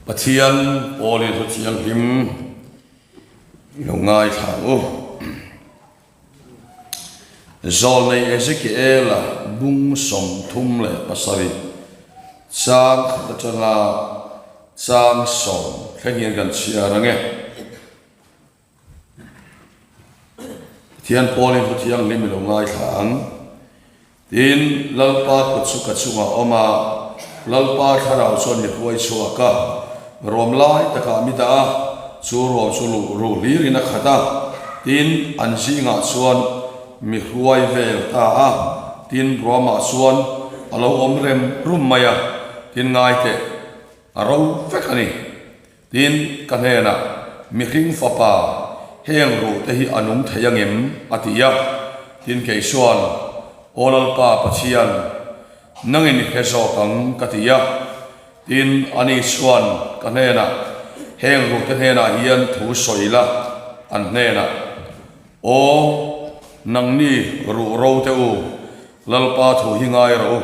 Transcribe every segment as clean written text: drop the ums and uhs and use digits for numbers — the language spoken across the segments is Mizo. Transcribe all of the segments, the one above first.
Pathian Pawlin thu thianghlim i lo ngaithla ang u. Zawlnei Ezekiela bung 37 chang khat atanga chang sawm thleng hian kan chhiar ang e. Pathian Pawlin thu thianghlim i lo ngaithla ang. Tin, Lalpa kut chu ka chungah a awm a, Lalpa thlarau chuan mi hruai chhuak a, ruam lai takah mi dah a, chu ruam chu luh ruh hlirin a khat a, tin, an zingah chuan mi hruai vel ta a, tin, ruamah chuan a lo awm rem rum mai a, tin, ngai teh, a ro vek a ni. Tin, ka hnenah, Mihring fapa, heng ruhte hi a nung thei angem? a ti a. Tin, kei chuan, Aw Lalpa Pathian, nangin i hre zawk ang, ka ti a. Tin, ani chuan ka hnenah, Heng ruhte hnenah hian thu sawi la, an hnenah, Aw, nangni ruh ro te u, Lalpa thu hi ngai rawh u.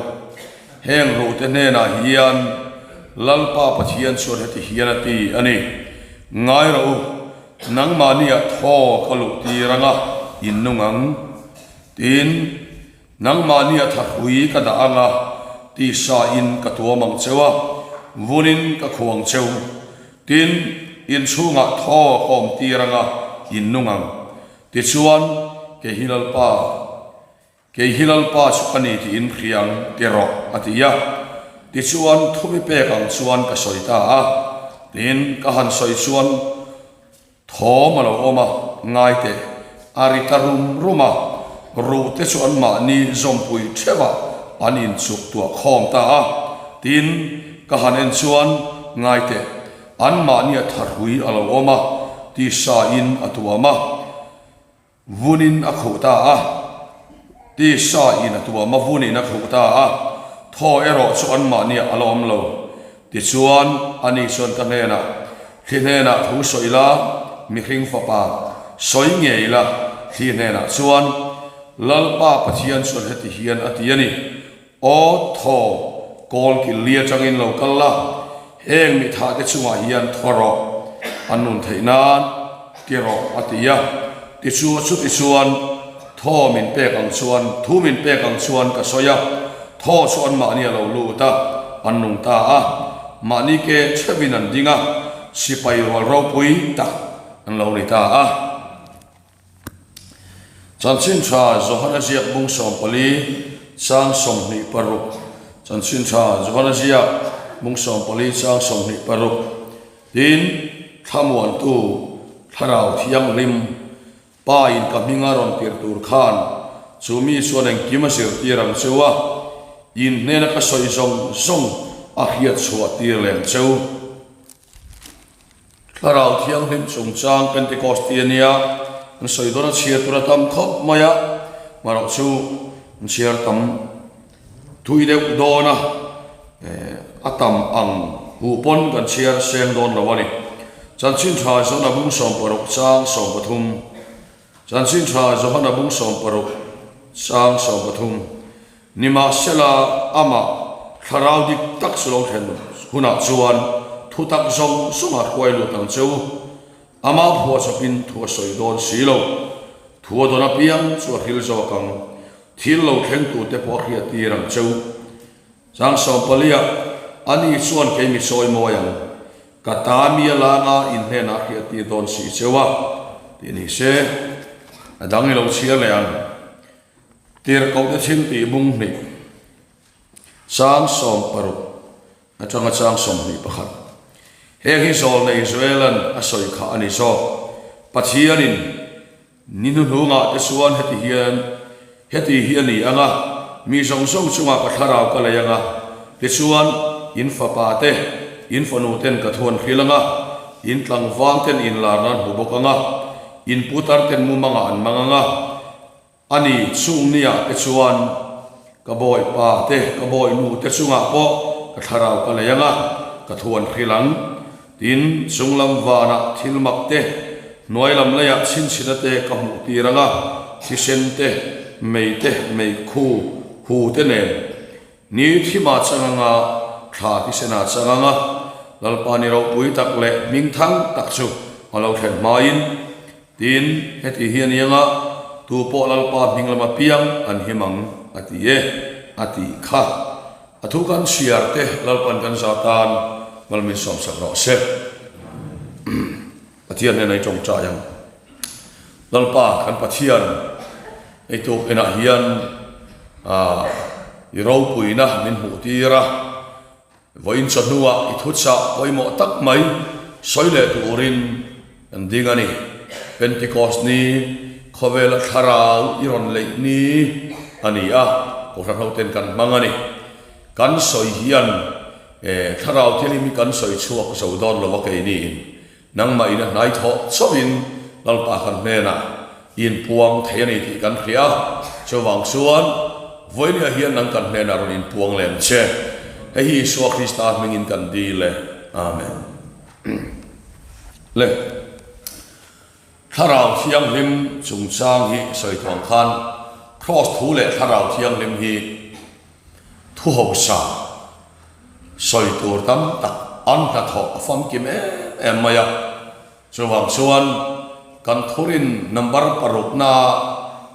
Heng ruhte hnenah hian Lalpa Pathian chuan heti hian a ti a ni, Ngai rawh u, nangmahniah thaw ka luh tir anga in nung ang. Tin, nangmahniah thahrui ka dah anga tisa in ka tuam ang cheu a, vunin ka khuang cheu. Tin, in chhungah thaw ka awm tir anga in nung ang. Tichuan, kei hi Lalpa. Kei hi Lalpa chu ka ni tiin hriang ti rawh, a ti a. Tichuan, thu mi pek ang chuan ka sawi ta a. Tin, ka han sawi chuan thawm a lo awm a, ngai teh, a ri ta rum rum a, ruh te chu anmahni zawmpui theuhah an inchuk tuah khawm ta a. Tin, ka han en chuan, ngai teh, anmahnia thahrui a lo awm a, tisa in a tuam a. Vunin a khuh ta a, tisa in a tuam a, vunin a khuh ta a, thaw erawh chu anmahniah a la awm lo. Tichuan, ani chuan ka hnenah, Thli hnenah thu sawi la, mihring fapa, sawi ngei la, thli hnenah chuan, Lalpa Pathian chuan heti hian a ti a ni, Aw, thaw, kawl kil li atangin lo kal la, heng mithah te chungah hian thaw rawh, an nun theih nan ti rawh, a ti a. Tichu, chutichuan, thaw min pek ang chuan, thu min pek ang chuan ka sawi a, thaw chu anmahni a lo lut a, an nung ta a, mahni ke theuhin an ding a, sipai rual ropui tak an lo ni ta a. Chanchin Tha Johana ziak bung 14 chang 26 Chanchin Tha Johana ziak bung 14 chang 26 Tin, Thlamuantu, Thlarau Thianghlim, Pa in ka hminga rawn tir tur khan chu mi chuan engkim a zirtir ang cheu a, in hnena ka sawi zawng zawng a hriat chhuah tir lem cheu. Thlarau Thianghlim chungchang Pentecost ti a nia, an sawi dawn a chhiar tur a tam khawp mai a, marawh chu an chhiar tam thui deuh dawn a, a tam ang huh pawn kan chhiar seng dawn lo a ni. Chanchin Tha Johana bung 60 chang 13 Chanchin Tha Johana bung 60 chang 13 Nimahsela, amah thlarau dik tak chu lo thlen hunah chuan thutak zawng zawng a hruai lut ang che u. Amah phuahchawpin thu a sawi dawn si lo. Thu a dawn apiang chu a hril zawk ang. Thil lo thleng tute pawh a hriat tir ang che u. Chang 14-ah, Ani chuan kei mi sawi mawi ang. Ka ta mi a langa in hnenah a hriat tir dawn si cheu a, tih ni se, a dang i lo chhiar leh ang. Tirhkohte thil tih bung hnih, chang 60 atanga chang 21. Heng hi zawlnei Joel-a'n a sawi kha a ni zawk. Pathianin ni hnuhnungah te chuan heti hian heti hi a ni ang a, mi zawng zawng chungah ka thlarau ka lei ang a, tichuan in fapa te, in fanu ten ka thu an hrilh ang a, in tlangval ten inlar nan hmu bawk ang a, in putar ten mumangah an mang ang a, A ni, chung niah te chuan ka bawipa te, ka bawihnu te chungah pawh ka thlarau ka lei ang a, ka thu an hrilh ang. Tin, chung lam vanah thil mak te, hnuai lam leiah chhinchhina te ka hmuh tir ang a, thisen te, mei te, meikhu, hu te nen. Ni thimah chang anga, thla thisenah chang anga. Lalpa ni ropui tak leh hmingthang tak chu a lo thlen hmain. Tin, heti hi a ni anga, tu pawh Lalpa hming lama piang an him ang, a ti e, a tih kha. A thu kan chhiar te Lalpan kan za tan mal min sawmsak rawh se. Pathian hnena i tawngtai ang. Lalpa kan Pathian, ei tuk enah hian i ropuina min hmuh tir a, vawiin chawhnuah i thuchah pawimawh tak mai sawi leh turin kan ding a ni. Pentecost ni khawvela thlarau i rawn leih ni a ni a, Kohhran hoten kan hmang a ni. Kan sawi hian Thlarau Thianghlim hi kan sawi chhuak zo dawn lo a keiniin nangmah in a hnai thawh chauhin Lalpa kan hnenah i inpuang thei a ni tih kan hria a, chuvang chuan vawinia hian nang kan hnenah rawn inpuang lem che. Hei hi Isua Krista hmingin kan dil e. Amen. Le. Thlarau Thianghlim chungchang hi sawi thuang khan Kraws thu leh Thlarau Thianghlim hi Thu hausa sawi tur tam tak an hnathawh a famkim em em mai a, chuvang chuan kan thurin number parukna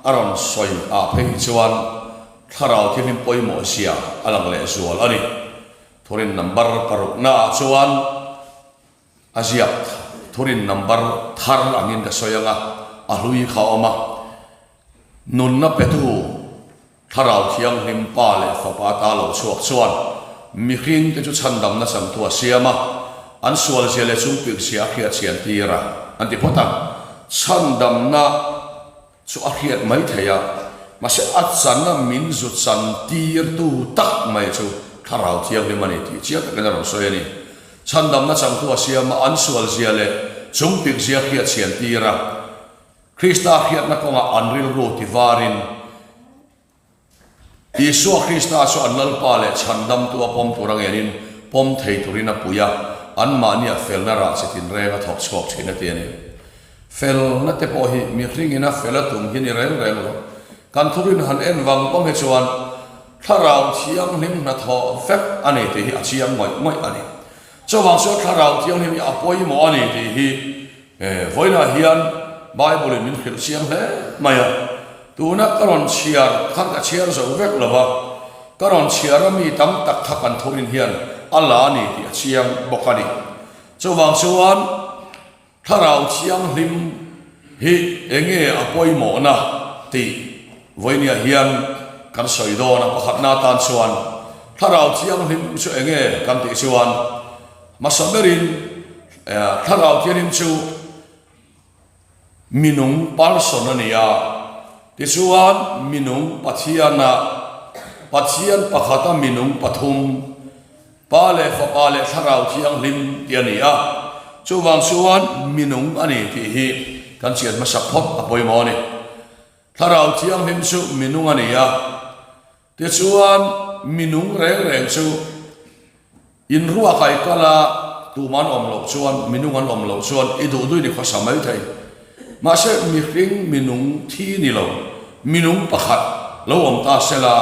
a rawn sawi ah phei hi chuan thlarau thilhlim pawimawh zia a lang leh zual a ni. Thurin number parukna ah chuan a ziak thurin number thar angin ka sawi ang a, a hlui kha a awm a, nunna petu Thlarau Thianghlim Pa leh Fapa ta lo chhuak chuan mihring te chu chhandamna changtu a siam a, an sualzia leh chungpikzia a hriat chian tir a, an ti phawt a. Chhandamna chu a hriat mai thei a, mahse a chana min zu chan tirtu tak mai chu Thlarau Thianghlim a ni tih chiang takin a rawn sawi a ni. Chhandamna changtu a siam a, an sualzia leh chungpikzia a hriat chian tir a. Krista hriatna kawngah an rilru ti varin, Isua Krista chu an Lalpa leh Chhandamtu a pawm tur a ngenin pawm thei turin a pui a, anmahnia felna rah chi tinreng a thawk chhuak thin a ti a ni. Felna te pawh hi mihringin a fel a tum hi ni reng reng lo. Kan thurin han en vang vang hi chuan Thlarau Thianghlim hnathawh vek a ni tih hi a chiang ngawih ngawih a ni. Chuvang chuan Thlarau Thianghlim hi a pawimawh a ni tih hi He vawiinah hian Bible in min hrilh chiang hle mai a, tuna ka rawn chhiar kha ka chhiar zo vek lo va, ka rawn chhiar a mi tam tak kha kan thurin hian a la a ni tih a chiang bawk a ni. Chuvang chuan Thlarau Thianghlim hi enge a pawimawhna tih vawiiniah hian kan sawi dawn a, pakhatna atan chuan Thlarau Thianghlim chu enge kan tih chuan hmasa berin Thlarau Thianghlim chu minung person a ni a, tichuan minung Pathiana Pathian pakhata minung pathum, Pa leh Fapa leh Thlarau Thianghlim tih a ni a, chuvang chuan minung a ni tih hi kan chian hmasak phawt a pawimawh a ni. Thlarau Thianghlim chu minung a ni a, tichuan minung reng reng chu In ruak ah i kal a, tumah an awm loh chuan, minung an awm loh chuan i duh duhin i khawsa mai thei. Mahse, mihring minung thi ni lo, minung pakhat lo awm ta sela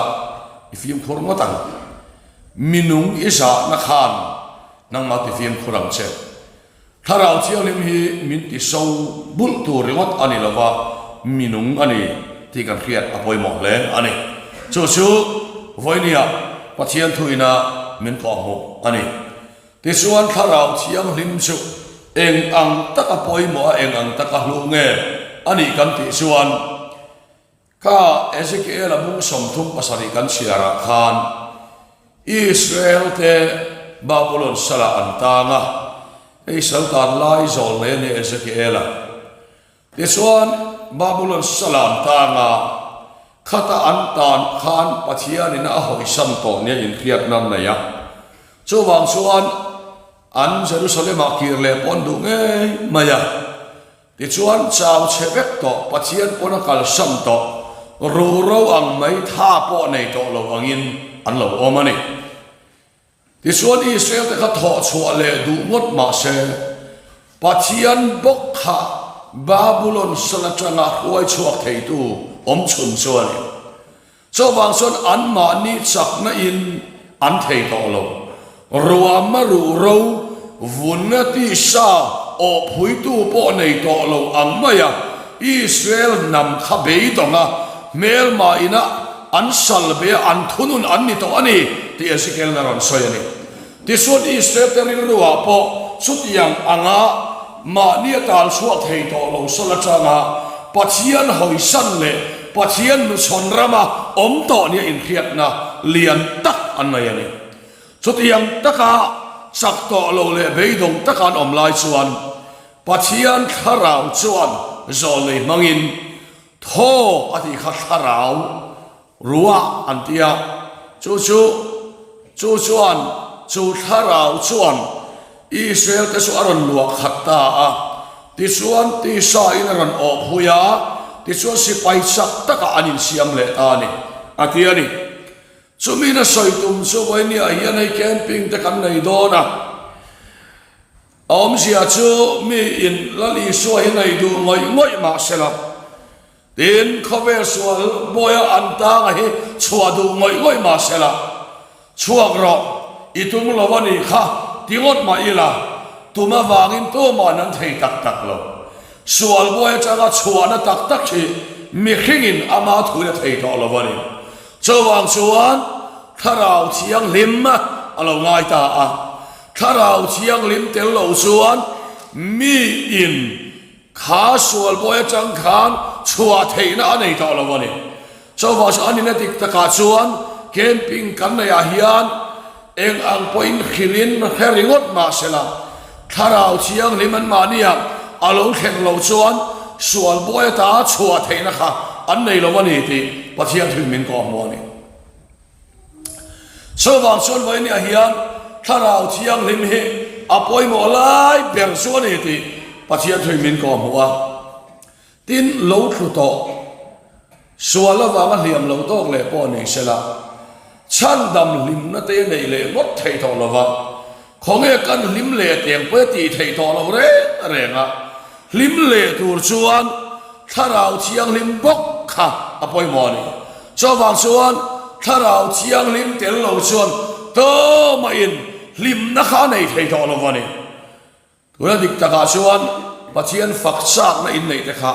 i fimkhur ngawt ang. Minung i zahna khan nangmah ti fimkhur ang che. Thlarau Thianghlim hi min ti so bulh tur ringawt a ni lova, minung a ni tih kan hriat a pawimawh hle a ni. Chu chu vawinia Pathian thuina min kawhhmuh a ni. Tichuan Thlarau Thianghlim chu eng ang taka pawimawh a, eng ang taka hlu nge a nih kan tih chuan, Kha Ezekiel-a bung 37 kan chhiarah khan Israel-te Babulon salah an tang a, hei sal tan lai zawl nei a ni Ezekiel-a. Tichuan, Babulon salah an tang a, khata an tan khan Pathianin a hawisan tawh nia inhriatna an nei a. Chuvang chuan an Jerusalem-ah kir leh pawh an duh ngei mai a. Tichuan chau chhe vek tawh, Pathian pawn a kalsan tawh, ruhro ang mai tha pawh nei tawh lo angin an lo awm a ni. Tichuan Israel te kha thawh chhuah leh duh ngawt mah se, Pathian bawk kha Babulon sal atanga hruai chhuak theitu awm chhun chu a ni. Chuvang chuan anmahni chakna in an thei tawh lo. Ruama ruhro. Vunna tisa awhphuitu pawh nei tawh lo ang maia Israel hnam kha beidawng a, hmelma ina an sal be a, an thunun an ni tawh a ni tih Ezekiel-in a rawn sawi a ni. Tichuan Israel-te rilruah pawh chutiang anga mahni a tal chhuak thei tawh lo sal atanga Pathian hawisan leh Pathian nuchhawn rama awm tawh nia inhriatna lian tak an nei a ni. Chutiang taka chak tawh lo leh beidawng taka an awm lai chuan Pathian thlarau chuan zawlnei hmangin thaw a tih kha thlarau ruah an ti a, chu chu chu chuan chu thlarau chuan Israel te chu a rawn luah khat ta a, tichuan tisa in a rawn awh phui a, tichuan sipai chak takah an insiam leh ta a ni, a ti a ni. Chumi na sawi tum chu vawinia hian hei camping te kan nei dawn a, a awmzia chu mi in Lal Isua hi nei duh ngawih ngawih mah sela, tin khawvel sual bawia an tanga hi chhuah duh ngawih ngawih mah sela, chhuak rawh i tum lo a nih kha ti ngawt mah ila, tum avangin tumah an thei tak tak lo. Sual bawi atanga chhuahna tak tak hi mihringin ama thuin a thei tawh lo a ni. Chuvang chuan Thlarau Thianghlim a lo ngai ta a. Thlarau Thianghlim tel lo chuan miin kha sual bawi atang khan chhuah theihna a nei tawh lo a ni. Chuvang chu a nihna dik takah chuan camping kan neihah hian Eng ang pawhin hrilhin hre ringawt mah sela, Thlarau Thianghlim anmahniah a lo thlen lo chuan sual buai ata chhuah theihna kha an nei lo a ni tih Pathian thil min kawh hmu a ni. Chuvang chuan vawinia hian Thlarau Thianghlim hi a pawimawh lai ber chu a ni tih Pathian thil min kawh hmu a. Tin, lo thlu tawh, sual avanga hliam lo tawk leh pawh ni sela, chhandam hlimna te neih leh ngawt theih tawh lova, khawnge kan hlim leh teng pawh tih theih tawh lo reng reng a, hlim leh tur chuan Thlarau Thianghlim bawk kha a pawimawh a ni. Chuvang chuan Thlarau Thianghlim tel lo chuan tumah-in hlimna kha a nei thei tawh lo a ni. Tuna dik takah chuan Pathian fak chakna inneih te kha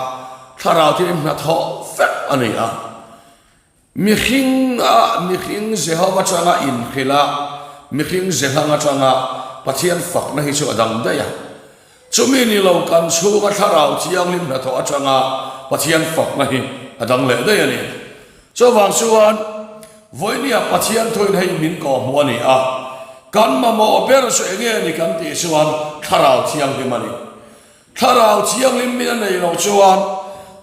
thlarau thianghlim hnathawh vek a ni a. Mihring a mihring Jehova atanga inhrilh a, mihring Zehlang atanga Pathian fakna hi chu a dang daih a. Chumi ni lo kan chhunga thlarau thianghlim hnathawh atanga Pathian fakna hi a dang leh daih a ni. Chuvang chuan Vawinia Pathian thuin hei min kawhhmuh a ni a, kan mamawh ber chu eng nge ni kan tih chuan Thlarau Thianghlim a ni. Thlarau Thianghlim min a nei loh chuan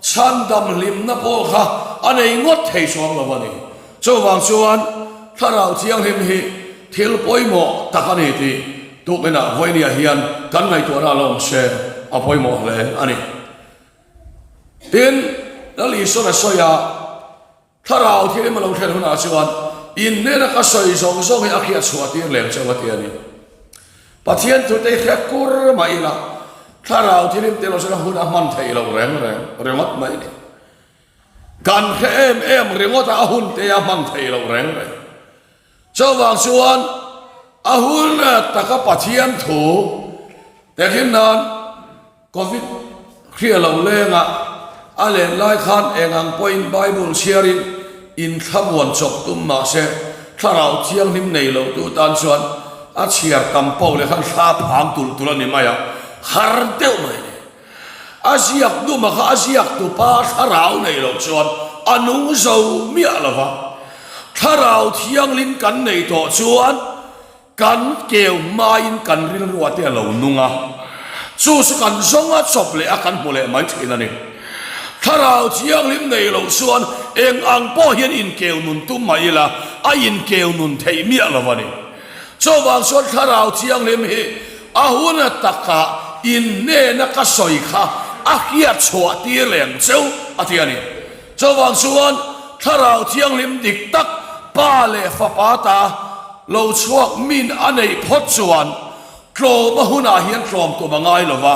chhandam hlimna pawh kha a nei ngawt thei chuang lo a ni. Chuvang chuan Thlarau Thianghlim hi thil pawimawh tak a ni tih tukinah Vawinia hian kan ngaihtuahna a la awm se a pawimawh hle a ni. Tin, Lal Isuan a sawi a. Thlarau thianghlim a lo thlen hunah chuan in hnena ka sawi zawng zawng hi a hriat chhuah tir lem chauh a ti a ni. Pathian thute hi hre kur mah ila Thlarau thianghlim tel lo chuan a hun a hman theih loh reng reng ringawt mai ni. Kan hre em em ringawt a a hun te a hman theih loh reng reng. Chuvang chuan a hun taka Pathian thu tehkhin nan Covid hria lo lenga a len lai khan eng ang pawhin Bible chhiarin inthlamuan chawp tum mah se Thlarau Thianghlim nei lo tu tan chuan a chhiar tam poh leh khan thla phang tulh tulh a ni mai a, har deuh mai a ni. A ziak duma kha a ziak tupa Thlarau nei loh chuan a nung zo miah lo va, Thlarau Thianghlim kan nei tawh chuan Kan keu hmain kan rilru te a lo nung a, chu chu kan zawng a chawp leh a kan hmu leh mai thin a ni. Thlarau Thianghlim nei loh chuan eng ang pawh hian inkeu nun tum mah ila a inkeu nun theih miah lo a ni. Chuvang chuan Thlarau Thianghlim hi a hun takah in hnena ka sawi kha a hriat chhuah tir leh ang cheu a ti a ni. Chuvang chuan Thlarau Thianghlim dik tak Pa leh Fapa ta lo chhuak min a neih phawt chuan tlawm a hunah hian tlawm tum a ngai lo va,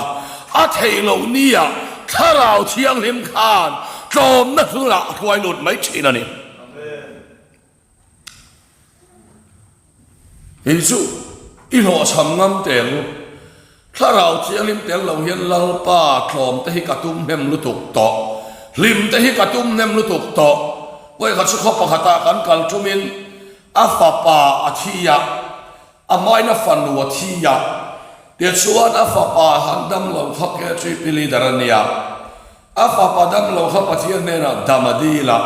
a theih loh nia Thlarau Thianghlim khan tlawmna hlunah a hruai lut mai thin a ni. Hei chu i hlawhchham ngam teh ang u. Thlarau Thianghlim tel lo hian Lalpa tlawm te hi ka tum hnem lutuk tawh, hlim te hi ka tum hnem lutuk tawh. Vawikhat chu khaw pakhatah kan kal tumin a fapa a thi a, a hmain a fanu a thi a, tichuan a fapa han dam lo kha KHP leader a nia. A fapa dam lo kha Pathian hnenah dam a dil a,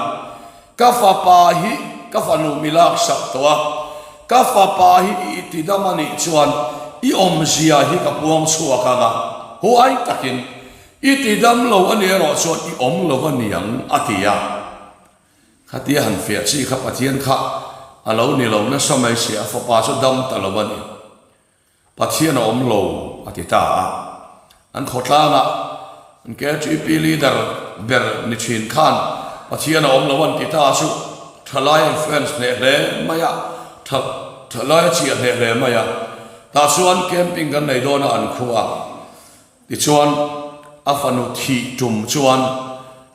Ka fapa hi ka fanu mi laksak tawh a, ka fapa hi i ti dam a nih chuan i awmzia hi ka puang chhuak ang a, huai takin i ti dam lo a nih erawh chuan i awm lo a niang a ti a. Khatia han fiah chi kha Pathian kha a lo ni lo nasa mai si, a fapa chu dam ta lo a ni. Pathian a awm lo a ti ta a, an khawtlangah an KTP leader ber ni thin khan Pathian a awm lo an ti ta chu thalai influence hneh hle mai a, tha thalai a chiah hneh hle mai a, tah chuan camping kan nei dawn a an khua tichuan a fanu thih tum chuan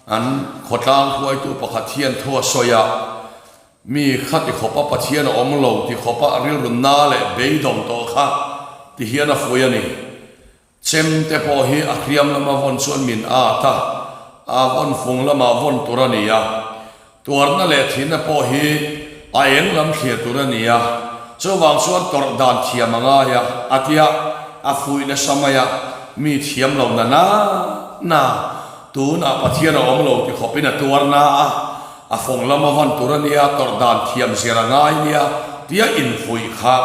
an khawtlang hruaitu pakhat hian thu a sawi a. Mi kha ti khawpa Pathian a awm lo ti khawpa a rilru na leh beidawng tawh kha ti hian a fuih a ni. Chem te pawh hi a hriam lama vawn chuan min at a, a vawn fung lamah vawn tur a ni a. Tuarna leh thihna pawh hi a eng lam thlir tur a ni a, chuvang chuan tawrh dan thiam a ngai a, a tia a fuih nasa mai a, mi thiam lo na na na tunah Pathian a awm lo ti khawpin a tuar na a. A fawng lam a van tur a nia, tawrh dan thiam zir a ngai nia tia infuih kha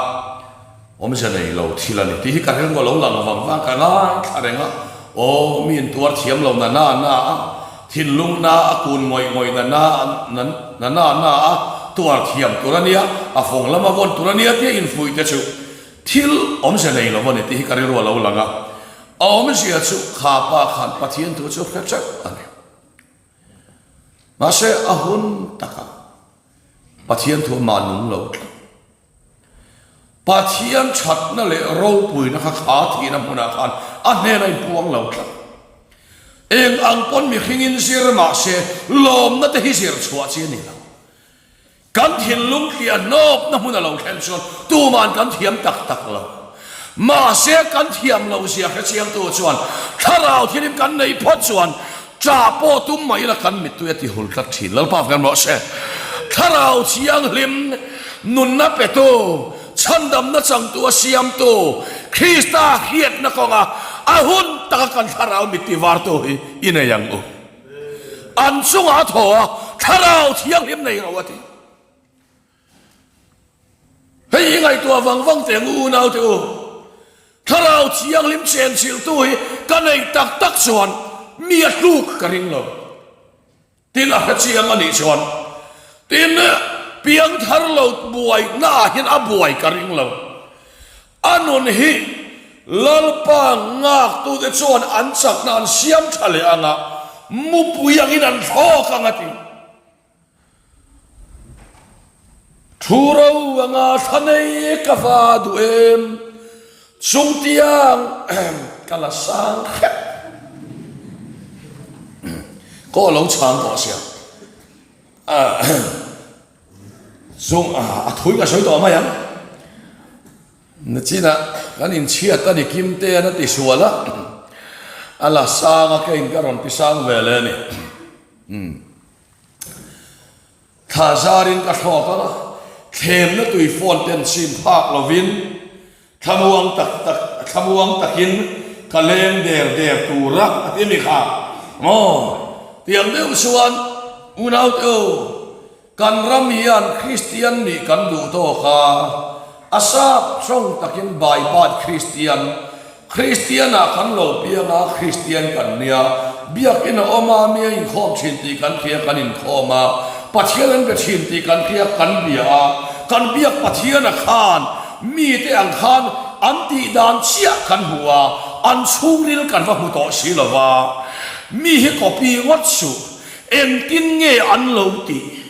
awmze nei lo thil a ni tih hi ka rilru a lo lang vang vang ka ngaithla reng a, aw mi intuar thiam lo na na na a, thinlung na a kun ngawih ngawih na na na na na a tuar thiam tur a nia, a fawng lam a vawn tur a nia tia infuih te chu thil awmze nei lo a ni tih hi ka rilru a lo lang a, a awmzia chu kha pa khan Pathian thu chu hre teuh a ni. Mahse a hun takah Pathian thu mah nung lo tlat. Pathian thatna leh ropuina kha kha thihna hmunah khan a hnena inpuang lo tlat. Eng ang pawn mihringin zir mahse lawmna te hi zir chhuah chi a ni lo. Kan thinlung tliah hnawkna hmun a lo thlen chuan tuman kan thiam tak tak lo. Mahse kan thiam loh zia hrechiangtu chuan thlarau thilim kan neih phawt chuan ṭah pawh tum mai ila kan mittui a ti hul tlat ṭhin. Lalpa kan rawh se. Thlarau thianghlim nunna petu, chhandamna changtu a siamtu, Krista hriatna kawnga a hun taka kan thlarau mitti vartu hi i nei ang u. An chungah a thaw a, Thlarau Thianghlim nei ro a ti. Hei hi ngaihtuah vang vang teh ang u unaute u. Thlarau Thianghlim chenchilhtu hi ka neih tak tak chuan mi a tluk ka ring lo. Tin a hre chiang a nih chuan tin piangthar lo buaina ah hian a buai ka ring lo. A nun hi Lalpa ngaktute chuan an chakna an siam tha leh ang a, mupui angin an thlawk ang a ti. Thu ro anga thla nei ka va duh em, chungtiang ka la sang hrep. Kaw lo chhang tawh sia. Chung a thui ka sawi tawh mai ang. Nachinah kan inchhiat a ni Kim te an a ti sual a, a la sang a keiin ka rawn ti sang ve leh a ni. Thla zarin ka thlawk ang a, thlemna tui phone ten chim phak lovin Thlamuang tak tak, thlamuang takin ka leng der der tur a, a ti mi kha maw? Tiang deuh chuan unaute u, kan ram hian Kristian nih kan duh tawk a, a sap tawng takin by birth Kristian, Kristianah kan lo piang a, Kristian kan nia, Biakin a awm a, mi a inkhawm thin tih kan hria, kan inkhawm a, Pathian an be thin tih kan hria, kan bia a, kan biak Pathiana khan Mite ang khan an tih dan chiah kan hmu a, an chhungril kan va hmu tawh si lo va. Mi hi copy ngawt suh, engtin nge an lo tih?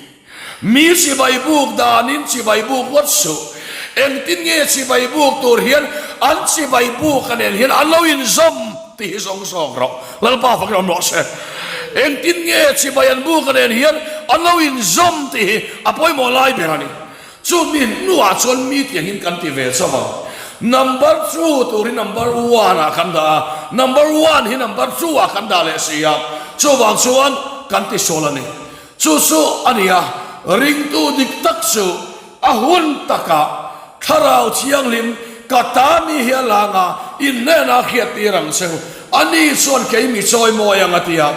Mi chibai buk danin chibai buk ngawt suh, engtin nge chibai buk tur hian an chibai buk a nen hian an lo inzawm tih hi zawng zawk rawh. Lalpa fakin awm rawh se. Engtin nge chibai an buk a nen hian an lo inzawm tih hi a pawimawh lai ber a ni. Chu mi hnuah chuan mi tiangin kan ti ve chauh ang. Number two tur hi number one ah kan dah a, number one hi number two ah kan dah leh si a, chuvang chuan kan tisual a ni. Chu chu a ni a, ringtu dik tak chu a hun takah Thlarau Thianghlim ka ta mi hi a lang a, in hnenah hriat tir ang cheu. Ani chuan kei mi chawimawi ang a ti a.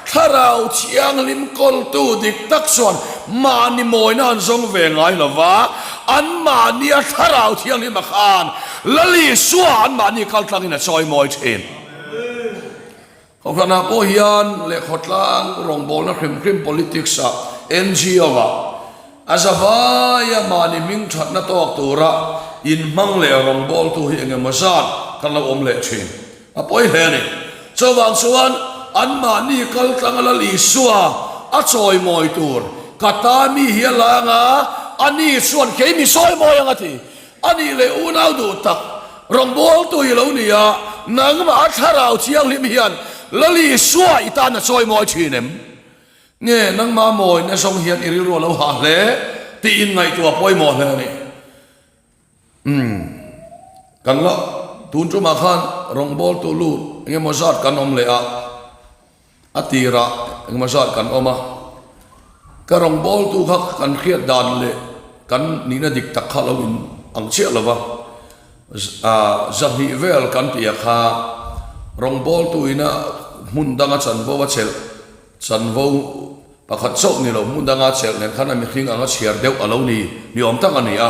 Thlarau Thianghlim kawltu dik tak chuan mahni mawina an zawng ve ngai lo va, anmahnia Thlarau Thianghlima khan Lal Isua anmahni kaltlangin a chawimawi thin. Kohhranah pawh hian leh khawtlang rawngbawlna hrim hrim politics ah NGO ah a zavaia mahni hming thatna tawk tura inhmang leh rawngbawltu hi engemaw zat kan lo awm leh thin. A pawi hle a ni. Chuvang chuan anmahni kaltlanga Lal Isua a chawimawi tur ka ta mi hi a lang a, ani chuan kei mi sawimawi ang a ti. A nih leh unau duh tak, rawngbawltu i lo ni a, nangmah a thlarau thianghlim hian Lal Isua i tan a chawimawi thin em? Nge nangmah mawina zawng hian i rilru a lo hah hle tih inngaihtuah pawimawh hle a ni. Umm, kan la tun tumah khan rawngbawltu lut engemaw zat kan awm leh a. A tirah engemaw zat kan awm a, ka rawngbawltu kha kan hriat dan leh kan nihna dik tak kha lo in ang chiah lo va, zahnih vel kan tih ah kha rawngbawltu ina hmun danga chanvo a chelh, chanvo pakhat chauh ni lo hmun danga chelh nen khan a mihring anga chhiar deuh a lo ni ni awm tak a ni a,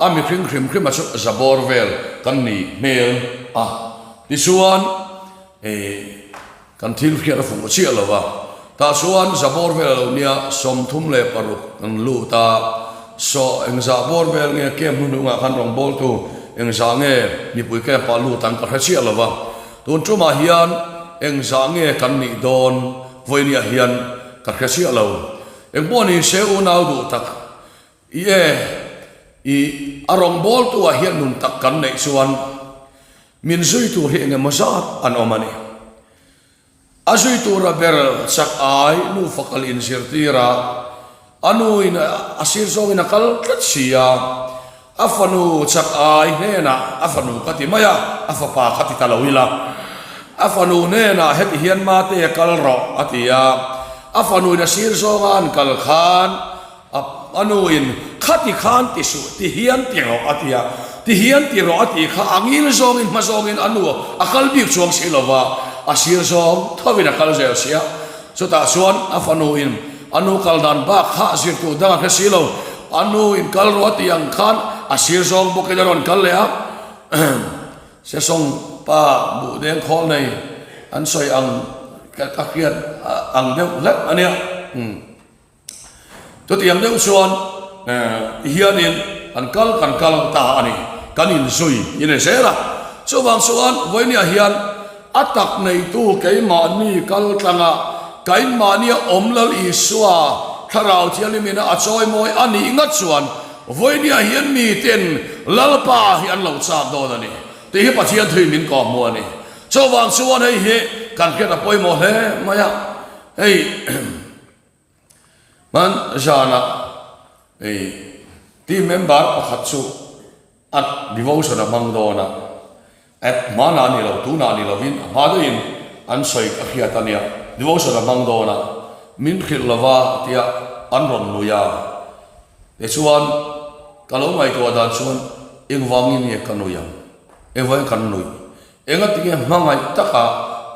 a mihring hrim hrim a chu zabawr vel kan nih hmel a, tichuan ih. Kan thil hriat a fuh chiah lo a, tah chuan zabawr vel a lo nia 36 kan lut a, saw engzah bawr vel nge camp hnuhnungah khan rawngbawltu engzah nge mipui camp ah lut ang ka hre chiah lo a, tun tumah hian engzah nge kan nih dawn vawinia hian ka hre chiah lo. Engpawh ni se unau duh tak i e i a rawngbawltu ah hian nun tak kan neih chuan Min zui tur hi engemaw zat an awm a ni. A zui tura ber chak ai nufa kal inzirtir a, a nuin a sir zawngin a kal tlat si a, a fanu chak ai hnenah a fanu ka ti mai a, a fapa ka ti ta lo ila, a fanu hnenah heti hian mate kal rawh a ti a, a fanuin a sir zawnga an kal khan A a nu in, Khati khan ti suh, ti hian ti rawh a ti a. Ti hian ti rawh a tih kha a ngil zawngin hma zawngin a nu a kal bik chuang si lo va, a sir zawng thovin a kal zel si a. Chutah chuan a fanu in a nu kal dan bak kha zirtu dang a hre si lo. A nu in kal rawh a tih ang khan a sir zawng bawkin a rawn kal leh a. Sesawng pa buh deng khawl nei an sawi ang ka hriat ang deuh hlek a nia. Chutiang deuh chuan hianin kan kal kan kal ta a ni, kan inzui i ni zel a. Chuvang chuan vawinia hian a tak neitu keimahni kal tlanga kainmahnia awm Lal Isua Thlarau Thianghlimina a chawimawi a nih ngat chuan vawinia hian miten Lalpa hi an lo chak dawn a ni tih hi Pathian thui min kawhhmuh a ni. Chuvang chuan hei hi kan hriat a pawimawh hle mai a, hei. Hman zanah hei team member pakhat chu a devotion a hmang dawn a, at hmanah ni lo tunah ni lovin a hma deuhin an sawi ka hriat a nia, devotion a hmang dawn a, min hrilh lova tia an rawn nui a, tichuan ka lo ngaihtuah dan chuan engvangin nge ka nui ang, engvangin kan nui, engatinge hmangaih taka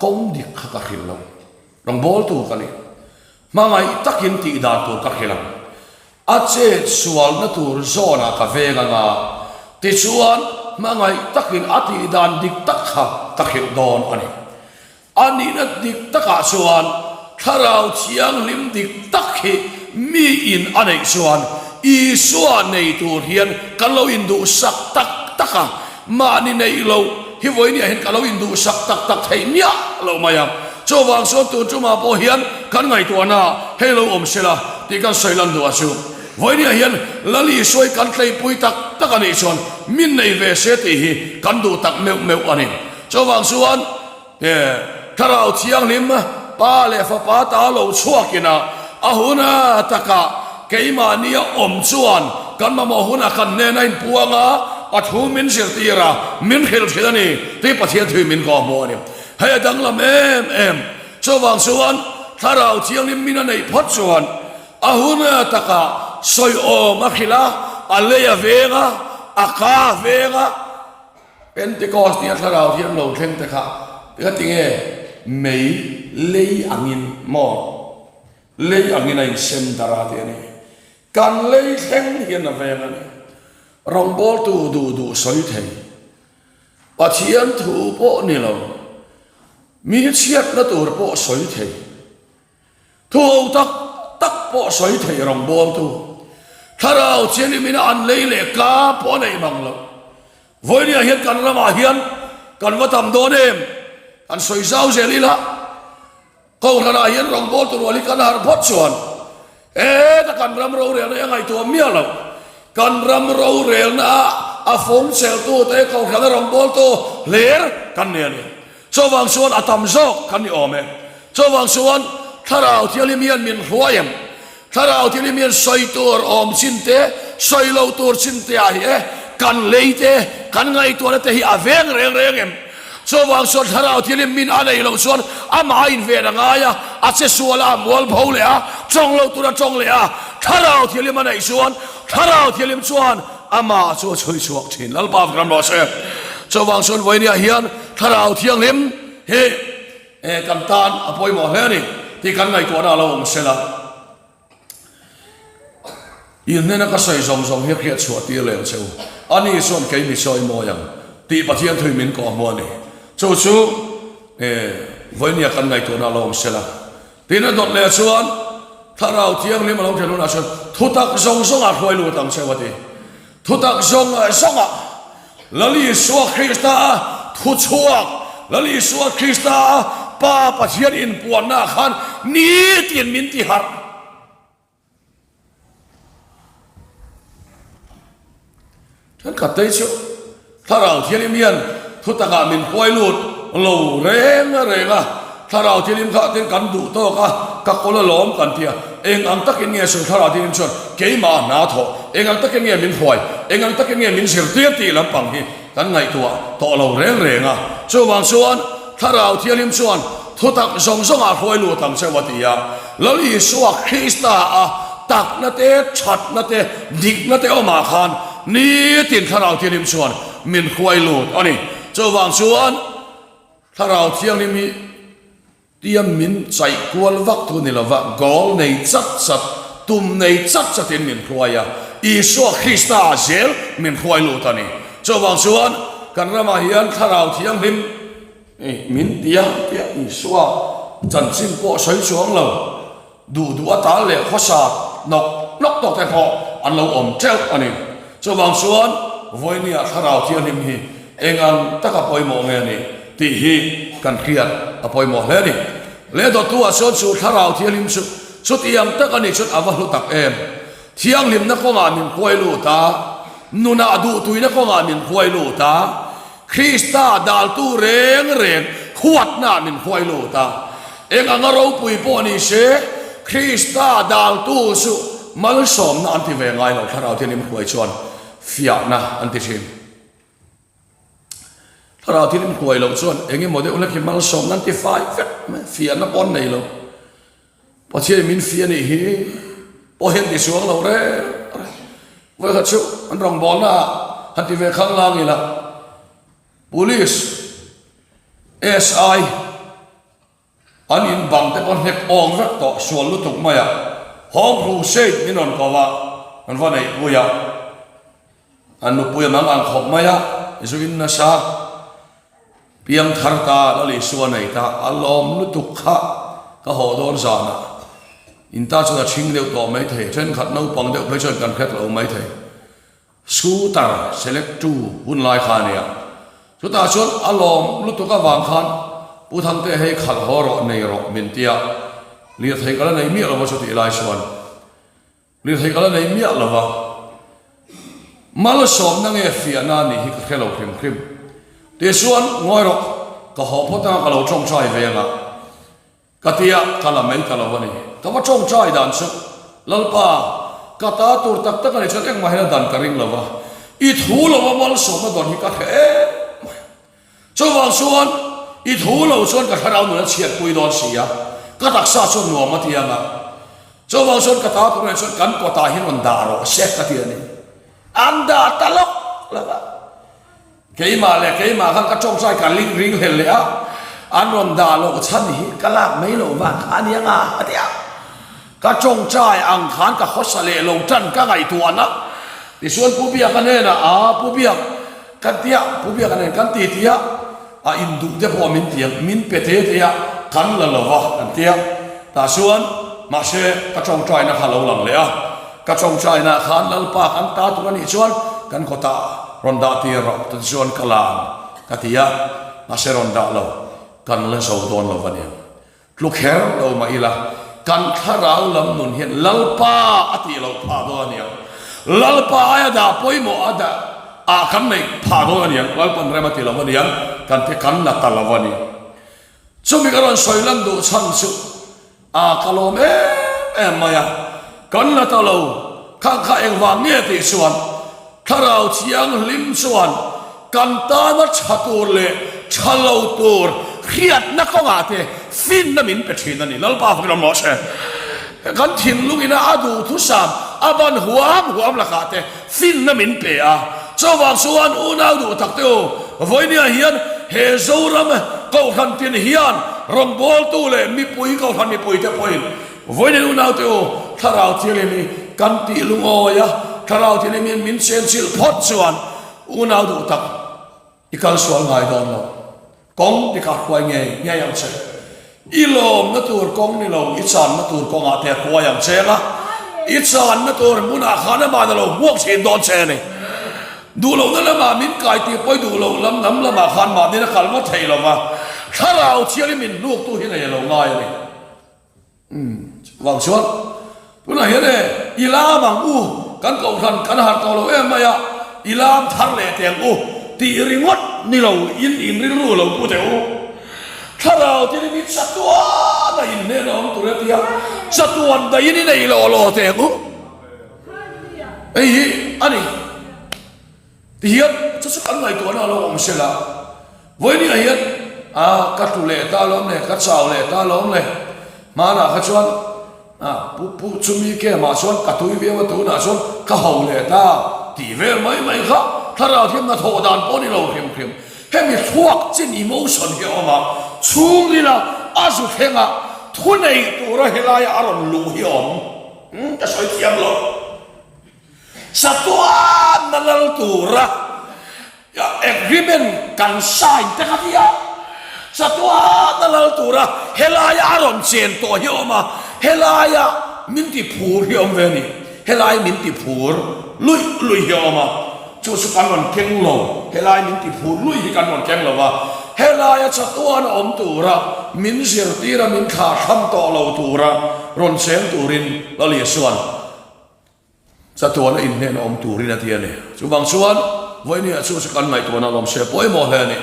kawng dik kha ka hrilh loh. Rawngbawltu ka ni. Hmangaih takin tih dan tur ka hrilh ang. A chet sualna tur zawnah ka veng ang a, tichuan hmangaih takin a tih dan dik tak kha ka hrilh dawn a ni. A nihna dik takah chuan Thlarau Thianghlim dik tak hi miin a neih chuan Isua nei tur hian kan lo induhsak tak tak a, Mahni neih loh hi vawinia hian ka lo induhsak tak tak theih miah loh mai a. Chuvang chuan tun tumah pawh hian kan ngaihtuahna hei lo awm sela tih kan sawi lan duh a chu. Vawinia hian Lal Isuai kan tleipui tak tak a nih chuan min nei ve se tih hi kan duh tak meuh meuh a ni. Chuvang chuan He Thlarau Thianghlim Pa leh Fapa ta lo chhuakin a, a huna takah keimahnia awm chuan kan mamawh hunah kan hnena inpuang a. a thu min zirtir a, min hrilh thin a ni tih Pathian thu in min kawhhmuh a ni. Hei a danglam em em. Chuvang chuan Thlarau Thianghlim min a neih phawt chuan a hun takah sawi awm a hrilh a, a lei a veng a, a ka a veng a. Pentecost nia Thlarau Thiang lo thleng te kha ka ti nge mei lei angin maw lei angin a insem darh a tih a ni. Kan lei thleng hian a veng a ni. Rawngbawltu duh duh sawi thei. Pathian thu pawh ni lo, mi chhiatna tur pawh sawi thei, thu ho tak tak pawh sawi thei rawngbawltu, Thlarau Thianghlimina an lei leh ka pawh a neih mang lo. Vawinia hian kan ramah hian kan va tam dawn em? Kan sawi zau zel ila. Kohhranah hian rawngbawltu rual hi kan harh phawt chuan heta kan ram rorelna hi a ngaihtuah miah lo. Kan ram rorelna ah a fawng cheltute kohhrana rawngbawltu hler kan nei a ni. Chuvang chuan a tam zawk kan ni awm e. Chuvang chuan Thlarau Thianghlim hian min hruai em? Thlarau Thianghlim hian sawi tur awm chin te, sawi lo tur chin te ah hi e, kan lei te, kan ngaihtuahna te hi a veng reng reng em? Chuvang chuan Thlarau Thianghlim min a nei loh chuan amah a inven a ngai a, a che sual a, a mual pho leh a, tawng lo tur a tawng leh a. Thlarau Thianghlim a neih chuan Thlarau Thianghlim chuan amah chu a chhui chhuak thin. Lalpa vek ram rawh se. Chuvang chuan vawinia hian Thlarau Thianghlim hi E kan tan a pawimawh hle a ni tih kan ngaihtuahna a lo awm sela. In hnena ka sawi zawng zawng hi hriat chhuah tir leh ang che u. Ani chuan kei mi sawi mawi ang tih Pathian thui min kawh hmu a ni. Chu chu e vawinia kan ngaihtuahna a lo awm sela. Tin a dawt leh chuan Thlarau Thianghlim a lo thlen hunah chuan thutak zawng zawngah hruai lut ang che u a ti. Thutak zawng zawngah Lal Isua Krista a thuchhuak, Lal Isua Krista a Pa Pathian inpuanna ah khan nitin min ti harh. Thenkhat te chu Thlarau Thianghlim hian thutakah min huai lut lo reng reng a, Thlarau Thianghlim kha tin kan duh tawk a, ka kawl alawm kan ti a, eng ang takin nge chu Thlarau Thianghlim chuan keimah hna thawh, eng ang takin nge min hruai, eng ang takin nge min zirtir tih lampang hi kan ngaihtuah tawh lo reng reng a. Chuvang chuan Thlarau Thianghlim chuan thutak zawng zawngah hruai lut ang cheu a ti a, Lal Isua Krista a takna te, thatna te, dikna te awmah khan nitin Thlarau Thianghlim chuan min hruai lut a ni. Chuvang chuan Thlarau Thianghlim hi tia min chaih kual vak thu ni lova, goal nei chat chat, tum nei chat chatin min hruai a, Isua Krista ah zel min hruai lut a ni. Chuvang chuan kan ramah hian Thlarau Thianghlim min tia tia Isua chanchin pawh sawi chuang lo. Duh duh a tal leh khawsa nawk nawk tawk te pawh an lo awm teuh a ni. Chuvang chuan Vawinia Thlarau Thianghlim hi eng ang taka pawimawh nge a nih tih hi kan hriat a pawimawh hle a ni. Leh dawttu ah chuan chu Thlarau Thianghlim chu chutiang tak a nih chuan a va hlu tak em. Thianghlimna kawngah min hruai lut a, nunah duhtuina kawngah min hruai lut a, Krista daltu reng reng huatna min hruai lut a. Eng anga ropui pawh ni se, Krista daltu chu malsawmna an ti ve ngai lo, Thlarau Thianghlim hruai chuan fiahna an ti thin. Thlarau Thianghlim hruai loh chuan eng emaw deuh hlek hi malsawmna an ti fai vek mai, fiahna pawh an nei lo. Pathian min fiah nih hi pawh hian ti suang lo reng reng. Vawikhat chu an rawngbawlna ah han ti ve khang lang ila, Police SI an in bang te pawh hnek awng vek tawh sual lutuk mai a, Home Crusade min rawn ko a, kan va neihpui a, an nupui a mang ang khawp mai a, zu in nasa. Piang thar ta Lal Isua nei ta a lawm lutuk kha ka haw dawn zanah in ta chuan a chhing deuh tawh mai thei, thenkhat naupang deuh phei chuan kan hret lo mai thei. Scooter select tu hun lai kha a nia. Chutah chuan a lawm lutuk avang khan Pu Thangte hei khalh haw rawh nei rawh min tia lirthei ka la nei miah lo va chutih lai chuan. Lirthei ka la nei miah lo va, malsawmna nge fiahna a nih hi ka hre lo hrim hrim. Tichuan, ngawi rawh, ka haw phawt anga ka lo tawngtai ve anga ka tia ka la mai ta lo a ni. Ka va tawngtai dan chu, Lalpa, ka ta tur tak tak a nih chuan engmah hian a dan ka ring lo va. I thu lo a malsawmna dawn hi ka hre em mai. Chuvang chuan i thu lo chuan ka thlarau nun a chhiatpui dawn si a, ka taksa chuan nuam a ti ang a. Chuvang chuan ka ta tur nen chuan kan kawtah hian rawn dah rawh se ka ti a ni. An dah ta lawk lawk a. Keimah leh keimah khan ka tawngtai ka ling ring hlel leh a, an rawn dah loh chhan hi ka lak mai loh vang kha a ni ang a, a ti a. Ka tawngtai ang khan ka khawsa leh lo tan ka ngaihtuahna. Tichuan Pu Biaka hnenah, Aa Pu Biak, kan ti a, Pu Biaka nen kan ti ti a, a induh te pawh min ti ang, min pe te te a, kan la lo va, kan ti a. Tah chuan mahse ka tawngtaina kha a lo lang leh a, ka tawngtainaah khan Lalpa kan ta tur a nih chuan kan kawtah rawn dah tir rawh, tichuan ka la ang ka ti a, mahse rawn dah lo, kan la zo dawn lo va nia. Tlu kher lo mah ila, kan thlarau lam nun hian Lalpa a tih loh phah dawn a niang. Lalpa aia dah pawimawh a dah ah kan neih phah dawn a niang, Lalpan rem a ti lo a niang, kan ti kan la ta lo a ni. Chumi ka rawn sawi lan duh chhan chu a ka lawm em em mai a, kan la ta lo, khang kha engvang nge tih chuan Thlarau Thianghlim chuan kan tana tha tur leh tha lo tur hriatna kawngah te finna min pe thin a ni. Lalpa fak ram rawh se. Kan thinlung ina a duhthusam a ban huam huam lakah te finna min pe a. Chuvang chuan unau duh tak te u, vawinia hian he Zoram Kohhran tin hian rawngbawltu leh mipui Kohhran mipuite pawhin Vawiin unaute u, Thlarau Thianghlim hi kan tih lungawi a, Thlarau Thianghlim hian min chenchilh phawt chuan unau duh tak i kal sual ngai dawn lo. Kawng dik a hruai ngei ngei ang che. I lawmna tur kawng ni lo, i channa tur kawngah te a hruai ang che anga, i channa tur hmunah khan amah na lo hmuak thin dawn che a ni. Duh lohna lamah min kai tih pawi duh loh lam lam lamah khan mahni na kal ngawt thei lo va, Thlarau Thianghlim min hnuktu hi nei a lo ngai a ni. Chuvang chuan tunah hian e i lam ang u, kan kohhran kan harh tawh lo em mai a, i lam thar leh teh ang u tih ringawt ni lo in in rilru lo pu teh u. Thlarau te hi chatuan a inhnen a awm tur a ti a, chatuan daihin i nei law law teh ang u. Hei hi a ni. Tihian chu chu kan ngaihtuahna a lo awm sel a, vawinia hian a ka tlu leh ta alawm le, ka chau leh ta alawm le, hmanah kha chuan a pu pu chumi kemah chuan ka tui viau a tunah chuan ka ho leh ta tih vel mai mai kha thlarau thiam hnathawh dan pawh a ni lo hrim hrim. Hemi thluak chin emotion hi a awm a, chhungrila a zu thleng a, thunei tura helaia a rawn luh hi a awm. Ka sawi thiam lo. Chatuan na lal tura agreement kan sign te kha nia. Chatuan na lal tura helaia a rawn chen tawh hi a awm a, helaia min ti phur hi a awm ve a ni. Helai min ti phur luih luih hi a awm a, chu chu kan rawn keng lo. Helai min ti phur luih hi kan rawn keng lo va, helaia chatuan a awm tura min zirtir a, min thlahthlam tawh lo tura rawn cheng turin Lal Isua'n Chatuan a inhnen a awm turin a ti a ni. Chuvang chuan vawinia chu chu kan ngaihtuahna lawm se pawimawh hle a ni.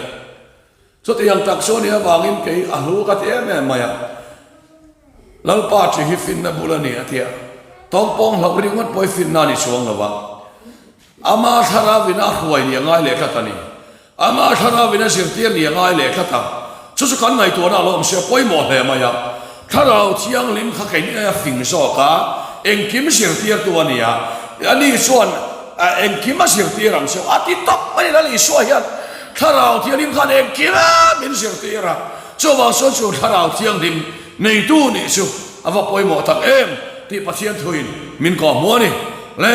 Chutiang tak chu a nih avangin kei a hlu ka ti em em mai a. Lalpa chi hi finna bul a ni a ti a. Tawngpawng hlauh ringawt pawh hi finna a ni chuang lo va. Ama thlarauin a hruai ni a ngai leh tlat a ni. Amah thlarauin a zirtir ni a ngai leh tlat a, chu chu kan ngaihtuahna a lo awm sia pawimawh hle mai a. Thlarau Thianghlim kha kei ni a fing zawk a, engkim zirtirtu a ni a, ani chuan engkim a zirtir ang cheu a ti tawp mai Lal Isua hian Thlarau Thianghlim khan engkim a min zirtir a, chuvang chuan chu Thlarau Thianghlim neitu nih chu a va pawimawh tak em tih Pathian thuin min kawhhmuh a ni le.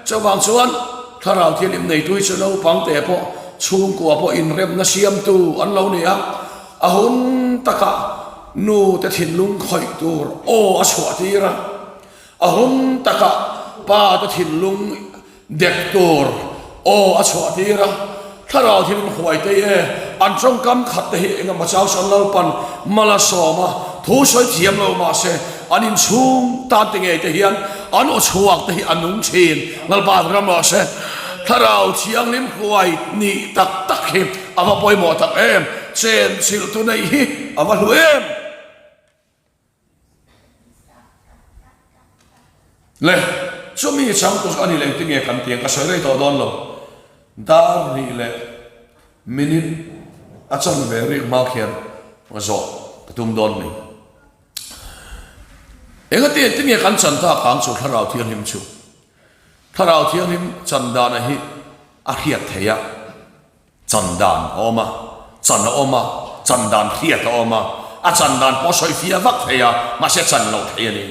Chuvang chuan Thlarau Thianghlim neitu hi chu naupang te pawh chhungkua pawh inremna siamtu an lo ni a, a hun takah nu te thinlung khawih tur aw a chhuah tir a, a hun takah pa te thinlung dek tur aw a chhuah tir a, Thlarau Thianghlim huai te e an tawngkam khat te hi engemaw chau chuan Lalpan mal a sawm a, thu sawi thiam lo mahse an inchhung tan te ngei te hian an aw chhuak te hi a nung thin. Lalpa ram rawh se. Thlarau Thianghlim hruai nih tak tak hi a va pawimawh tak em! Chen chilh tu neih hi a va hlu em! Le, chumi changtu chu a ni leh engtin nge kan ti ang ka sawi rei tawh dawn lo. Dar hnih leh minute a chanve rik hma khian zawh ka tum dawn mai. Engati engtin nge kan chan tak ang chu Thlarau Thianghlim chu? Thlarau Thianghlim chan dana hi a hriat theih a, chan dan a awm a, chan a awm a, chan dan hriat a awm a, a chan dan pawh sawi fiah vak thei a, mahse chan loh theih a ni.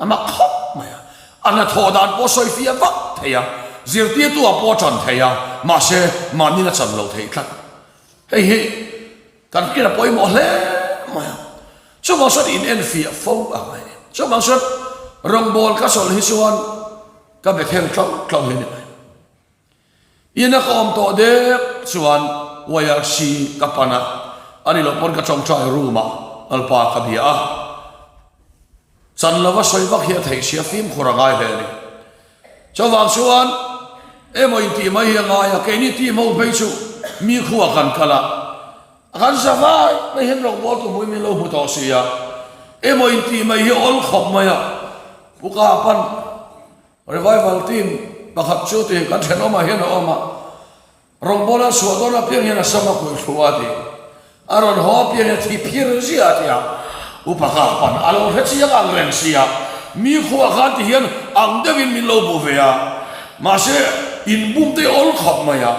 A mak khawp mai a, a hnathawh dan pawh sawi fiah vak thei a, zirtirtu ah pawh a tan thei a, mahse mahniin a chan loh theih tlat. Hei hi kan hriat a pawimawh hle mai a, chuvang chuan in enfiah fo a ngai a ni. Chuvang chuan rawngbawl ka chawlh hi chuan ka be thel tlauh tlauh hi a ni mai. Ina ka awm tawh dek chuan YRC ka pan a, a ni loh pawn ka tawngtai room ah Lalpa ka bia a. Chan lova sawi vak hi a theih sia fimkhur a ngai hle a ni. Chuvang chuan emaw intih mai hi a ngai a, keini team ho phei chu mi khuah kan kal a, kan za vai mai hian rawngbawl tu hmui min lo hmu tawh si a, emaw intih mai hi a awl khawp mai a, Pu Kapan Revival team pakhat chu ti kan thenawmah hian a awm a, rawngbawla chhuah dawn apiang hian a sam a kuih thlu a ti. A rawn haw apiang hian thi phir ziah a ti a, upa kha pan a lo hre chiang ang reng sia, mi khuah khan ti hian ang deuhin min lo bu ve a, mahse inbum te hi awl khawp mai a,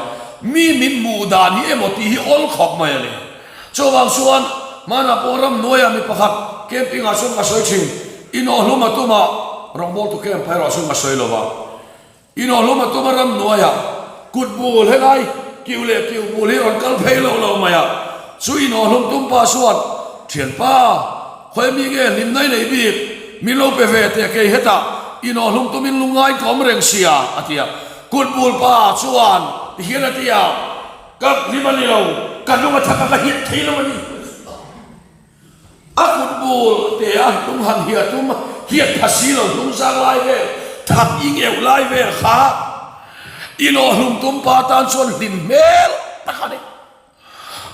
mi min hmuh dan hi emaw tih hi awl khawp mai a ni. Chuvang chuan hmanah pawh ramhnuaiah mi pakhat camping ah chuan ka sawi thin, inawhlum a tum a, rawngbawltu camp erawh chuan ka sawi lo va, inawhlum a tum a ramhnuaiah kut bul helai kiu leh kiu bul hi rawn kal phei lo lo mai a, chu inawhlum tum pa chuan thianpa khawi mi nge hlimna i nei bik min lo pe ve teh kei hetah inawhlum tumin lungngai ka awm reng sia a ti a, kut bul pa chuan tihian a ti a. Ka hlim a ni lo, ka hnung a thak a, ka hiat thei lo a ni. A kut bul te a hnung han hiat tum, hiat tha si lo hnung zang lai vel, thak ing euh lai vel kha inawhhlum tum pa tan chuan hlim hmel tak a ni.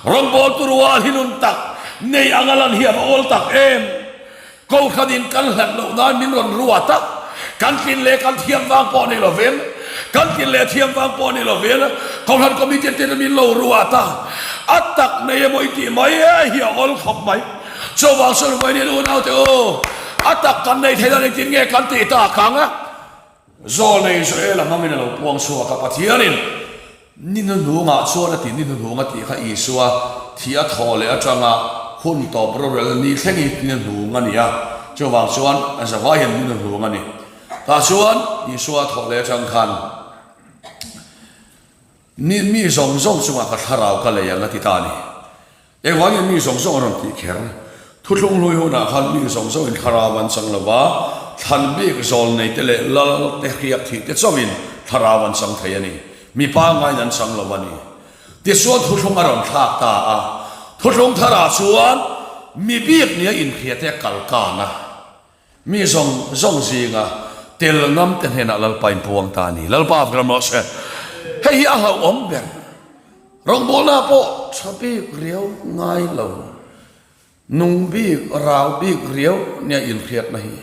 Rawngbawltu rual hi nun tak nei anga lan hi a va awl tak em? Kohhranin kan hlat loh nan min rawn ruat a, kan tlin leh kan thiam vang pawh ni lovin, kan tlin leh thiam vang pawh ni lovin, Kohhran Committee ten min lo ruat a, a tak nei emaw i tih mai e hi a awl khawp mai. Chuvang chuan vawiin unaute u, a tak kan nei thei dan engtin nge kan tih tak ang? Zawlnei Joela hmangin a lo puang chhuak a, Pathianin ni hnuhnungah chuan a ti, ni hnuhnung a tih kha Isua thi a thawh leh atanga hun tawp rorel ni thleng hi ni hnuhnung a ni a, chuvang chuan a zavai hian ni hnuhnung a ni. Tah chuan Isua a thawh leh atang khan ni mi zawng zawng chungah ka thlarau ka lei ang a ti ta a ni. Engvangin mi zawng zawng a rawn tih kher? Thuthlung hlui hunah khan mi zawng zawngin thlarau an chang lo va, thlan bik zawl neite leh lal te hriak thih te chauhin thlarau an chang thei a ni. Mi pangaiin an chang lo a ni. Tichuan thuthlung a rawn thlak ta a, thuthlung tharah chuan mi bik nia inhriate a kal kan a, mi zawng zawng zinga tel ngam te hnenah Lalpa inpuang ta a ni. Lalpa ram rawh se. Hei hi a hlauhawm ber. Rawngbawlna pawh tha bik riau ngai lo, nung bik, rau bik riau nia inhriatna hi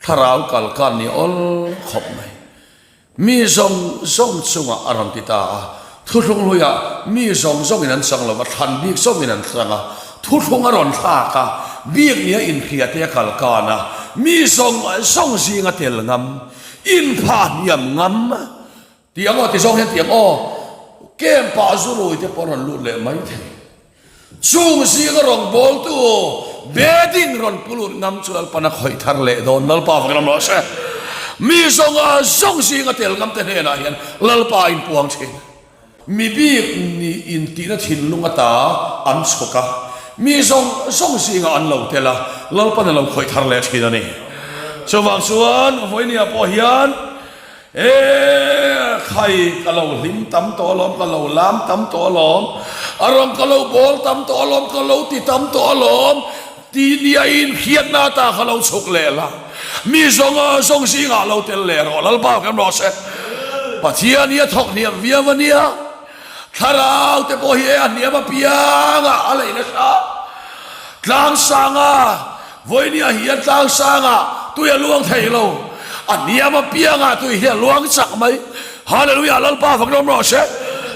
thlarau kal kan ni awl khawp mai. Mi zawng zawng chungah a rawn ti ta a, thuthlung hluiah mi zawng zawngin an chang lo va, thlan bik zawngin an chang a, thuthlung a rawn thlak a, bik nia inhriate a kal kan a, mi zawng zawng zinga tel ngam, inphah hniam ngam, Ti ang aw ti zawng hian ti ang aw, camp ah zu rui te pawh rawn lut leh mai thei. Chung zinga rawngbawltu bedding rawn pu lut ngam chu Lalpan a khawih thar leh dawn, Lalpa vak ram rawh se. Mi zawnga zawng zinga tel ngam te hnenah hian Lalpa a inpuang thin. Mi bik nih intihna thinlung ata an chhawk a, mi zawng zawng zinga an lo tel a, Lalpan a lo khawih thar leh thin a ni. Chuvang chuan vawinia pawh hian E khai, ka lo hlim tam tawh alawm, ka lo lam tam tawh alawm, a rawng ka lo bawl tam tawh alawm, ka lo ti tam tawh alawm, ti nia inhriatna ata ka lo chhuk leh la, mi zawng zawng zingah lo tel leh rawh, Lalpa kan rawh se. Pathian hi a thawk hniam viau a nia, thlarau te pawh hi e a hniam apiangah a lei nasa, tlangsanga Vawinia hian tlangsangah tui a luang thei lo, a hniam apiangah tui hi a luang chak mai. Hallelujah Lalpa fak rawm rawh se.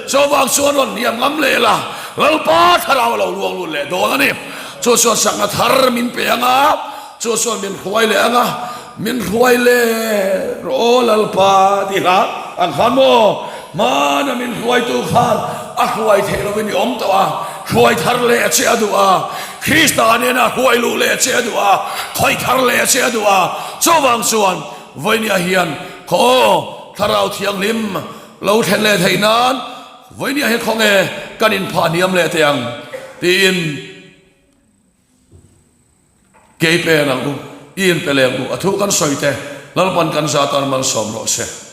Chuvang chuan rawn hniam ngam leh la, Lalpa thlarau a lo luang lut leh dawn a ni. Chu chuan sakna thar min pe ang a, chu chuan min hruai leh ang a, min hruai leh rawh aw Lalpa tih hla ang khan maw? Hmana min hruaitu khan a hruai theih lovin i awm tawh a, hruai thar leh a che a duh a, Krista nena hruai luh leh a che a duh a, khawih thar leh a che a duh a, chuvang chuan Vawinia hian khaw aw Thlarau Thianghlim lo thlen leh theih nan Vawinia hi khawnge kan inphah hniam leh teh ang tiin kei pen ang u, i inpe leh ang u, a thu kan sawi te Lalpan kan za tan malsawm rawh se.